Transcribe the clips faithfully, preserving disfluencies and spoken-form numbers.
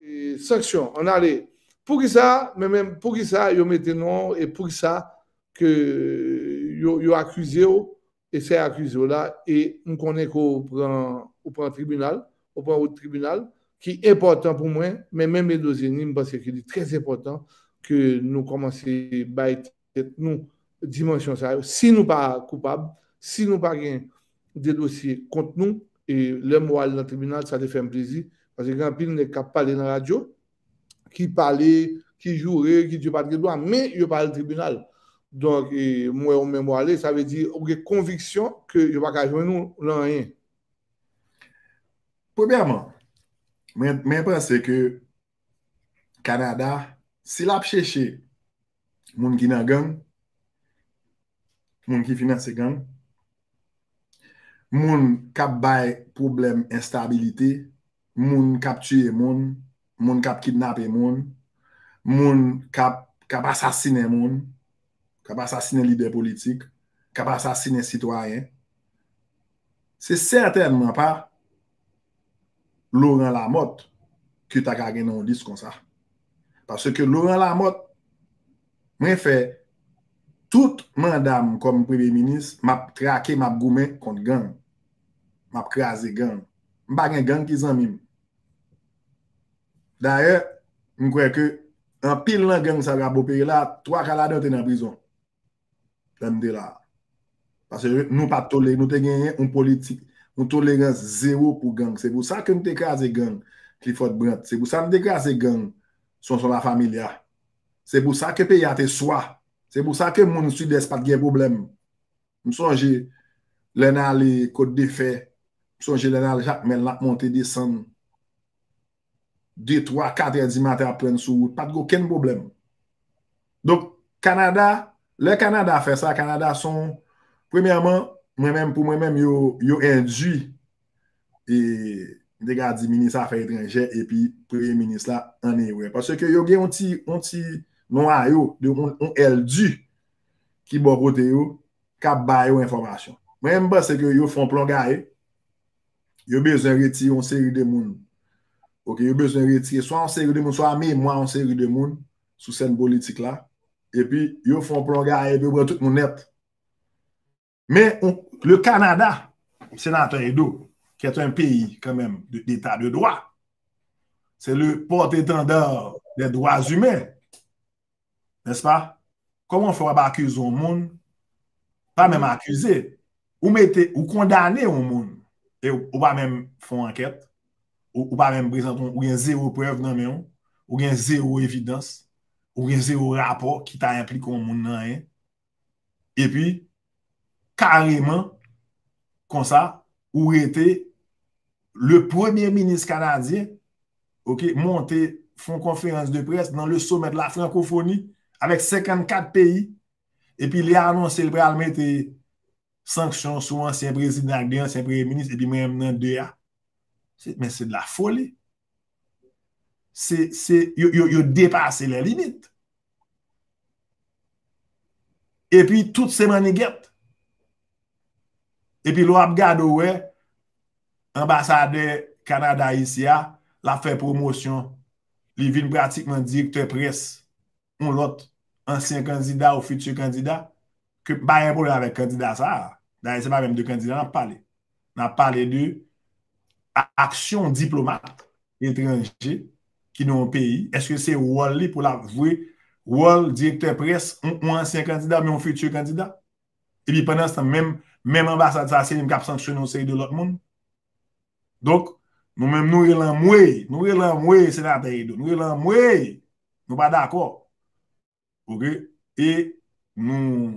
e, sanksyon, ann ale. Poukisa, men menm, poukisa yo mete non e poukisa ke yo, yo akize w e sa y akize w la, e m konnen ke w pran, ou pran tribinal, ou pran wout tribinal, ki enpòtan pou mwen, men menm Edo Zeni, m panse ke li trè enpòtan ke nou kòmanse bay tèt nou dimansyon sa yo. Si nou pa koupab, si nou pa gen de dosye kont nou, e lè m wè al nan tribinal, sa te fè m plezi, paske gen anpil nèg k ap pale nan radyo, ki pale, ki joure, ki di yo pa t gen dwa, men yo pa al tribinal. Donk, e, m wè ou menm w ale, sa vle di ou gen konviksyon ke yo pa ka jwenn ou nan anyen. Premyèman, mwen, mwen panse ke Kanada, si l ap chèche moun ki nan gang, moun ki finanse gang, moun k ap bay pwoblèm enstabilite, moun k ap tiye moun, moun k ap kidnape moun, moun k ap, k ap asasinen moun, k ap asasinen lidè politik, k ap asasinen sitwayen, se sètènman pa Laurent Lamothe ki ta ka gen nan yon lis konsa. Paske Laurent Lamothe, mwen fè tout manda m kòm premye minis, m ap trake, m ap goumen kont gang. M ap kraze gang. M pa gen gang ki zanmi m. Dayè, m kwè ke anpil nan gang sa yo k ap opere la, twa ka ladan yo te nan prizon lè m te la. Paske nou pa t tolere, nou te genyen yon politik, yon tolerans zewo pou gang. Se pou sa ke nou te kraze gang Clifford Brandt. Se pou sa nou te kraze gang Sonson La Familia. Se pou sa ke peyi a te swa. Se pou sa ke moun Sidès pa t gen pwoblèm. M sonje lè n ale Kot de Fè, m sonje lè n al Jakmèl, n ap monte desann. De, twa, katrè di maten ap pran sou wout. Pa t gen okenn pwoblèm. Donk, Kanada, lè Kanada fè sa, Kanada se yon, premyèman, mwen menm, pou mwen menm, yo, yo endui, e, m te ka di minis afè etranjè epi premye minis la an erè. Paske yo gen yon ti, yon ti nwayo, de, yon, yon èldi ki bò kote yo, k ap ba yo enfòmasyon. Mwen, m panse ke yo fè yon plon gaye. Yo bezwen retire yon seri de moun. Ok, yo bezwen retire swa yon seri de moun, swa memwa yon seri de moun sou sèn politik la. Epi, yo fè yon plon gaye, epi yo pran tout moun nèt. Men, on, le Canada, sénateur Edo, qui est un pays quand même de, d'état de droit, c'est le porte-étendard des droits humains. N'est-ce pas? Kòman w fè w ap akize yon moun, pa menm akize, ou mete, ou kondane yon moun, e ou, ou pa menm fè yon ankèt, ou, ou pa menm prezante, ou gen zewo prèv nan men w, ou gen zewo evidans, ou gen zewo rapò ki ta enplike yon moun nan anyen. Epi, kareman, konsa, ou rete le premye minis kanadyen, ok, monte fè yon konferans de près dans le sommet de la francophonie avec cinquante-quatre pays, epi li anonse l pral mete sanksyon sou ansyen prezidan ak de ansyen premye minis, epi mwen menm nan de a. Se, men se de la foli. Se, se, yo, yo, yo depase lè limit. Epi tout se mannigèt. Epi lè w ap gade, w wè anbasadè Kanada isi a, l ap fè pwomosyon, li vin pratikman direktè près yon lòt ansyen kandida ou fiti kandida, ke m pa gen pwoblèm avèk kandida sa a. Dayè, se pa menm de kandida n ap pale. N ap pale de a-, aksyon diplomat etranje ki nan yon peyi. Èske se wòl li pou l ap jwe wòl direktè près yon, yon ansyen kandida oubyen yon fiti kandida? Epi pandan se tan, menm, menm anbasad sa a, se li menm k ap sanksyone yon seri de lòt moun. Donk, nou menm, nou rele anmwey, nou rele anmwey, senatè Edo, nou rele anmwey, nou pa dakò. Ok? E nou,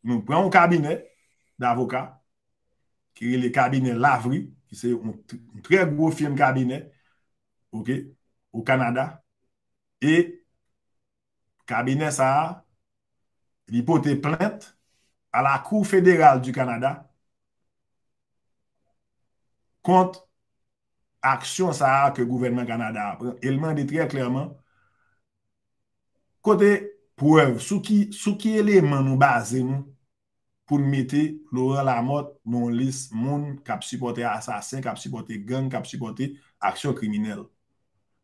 nou pran yon kabinè davoka ki rele kabinè Lavry, ki se yon, yon trè gwo fim kabinè, ok, o Kanada. E kabinè sa a, li pote plent a la Cour fédérale du Canada kont aksyon sa a ke gouvènman Kanada a pran. E l mande trè klèman, kote prèv, sou ki, sou ki eleman nou baze nou pou n mete Laurent Lamothe nan yon lis moun k ap sipòte asasen, k ap sipòte gang, k ap sipòte aksyon kriminèl?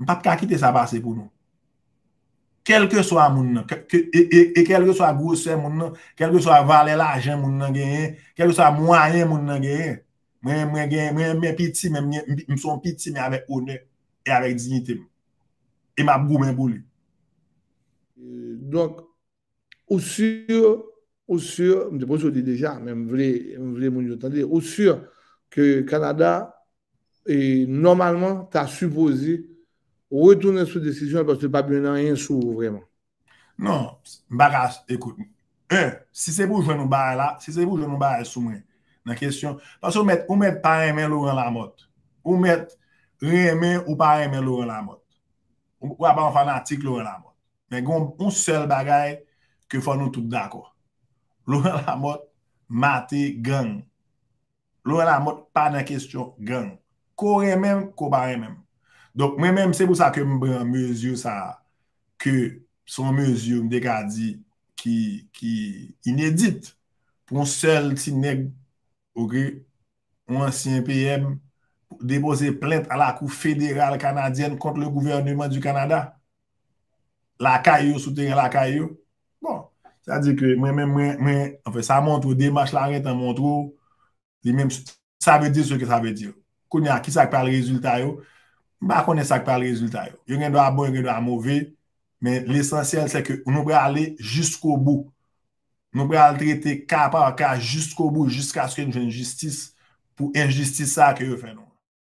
M p ap ka kite sa pase pou nou. Kèlkeswa moun nan, ke, ke, e, e, e kèlkeswa gwosè moun nan, kèlkeswa valè lajan moun nan genyen, kèlkeswa mwayen moun nan genyen, mwen, mwen gen, mwen renmen piti, men m, m, m se yon piti, men avèk onè e avèk diyite m. E m ap goumen pou li. Euh, Donk, ou si, ou si, m te poze w li deja, men m vle, m vle moun yo tande, ou si ke Kanada, e, nòmalman, ta sipoze retounen sou desizyon l paske l pa gen anyen sou ou vrèman. Non, m pa ka, ekout, en, si se pou jwenn yon bagay la, si se pou jwenn yon bagay sou mwen, nan kesyon, paske ou mèt, ou mèt pa renmen Laurent Lamothe. Ou mèt renmen ou pa renmen Laurent Lamothe. Ou, ou pa yon fanatik Laurent Lamothe. Men gen yon sèl bagay ke fò nou tout dakò. Laurent Lamothe mate gang. Laurent Lamothe pa nan kesyon gang. Ko renmen m, ko pa renmen m. Donk, mwen menm, se pou sa ke m pran mezi sa a, ke se yon mezi, m te ka di, ki, ki inedit pou yon sèl ti nèg, oke, yon ansyen P M, depoze plent a la Cour fédérale canadienne contre le gouvernement du Canada. Lakay yo, sou teren lakay yo. Sa di ke mwen menm, mwen, mwen, anfen, sa montre w, demach la gentan montre w, li menm, sa vle di ce que ça veut dire. Kounye a, ki sa k pral rezilta yo? M pa konnen sa k pral rezilta yo. Yo gen dwa bon, yo gen dwa move, men lesansyèl, se ke nou pral ale jiskobou. Nou pral trete ka pa ka jiskobou, jiskaske nou jwenn jistis pou enjistis sa ke yo fè nou.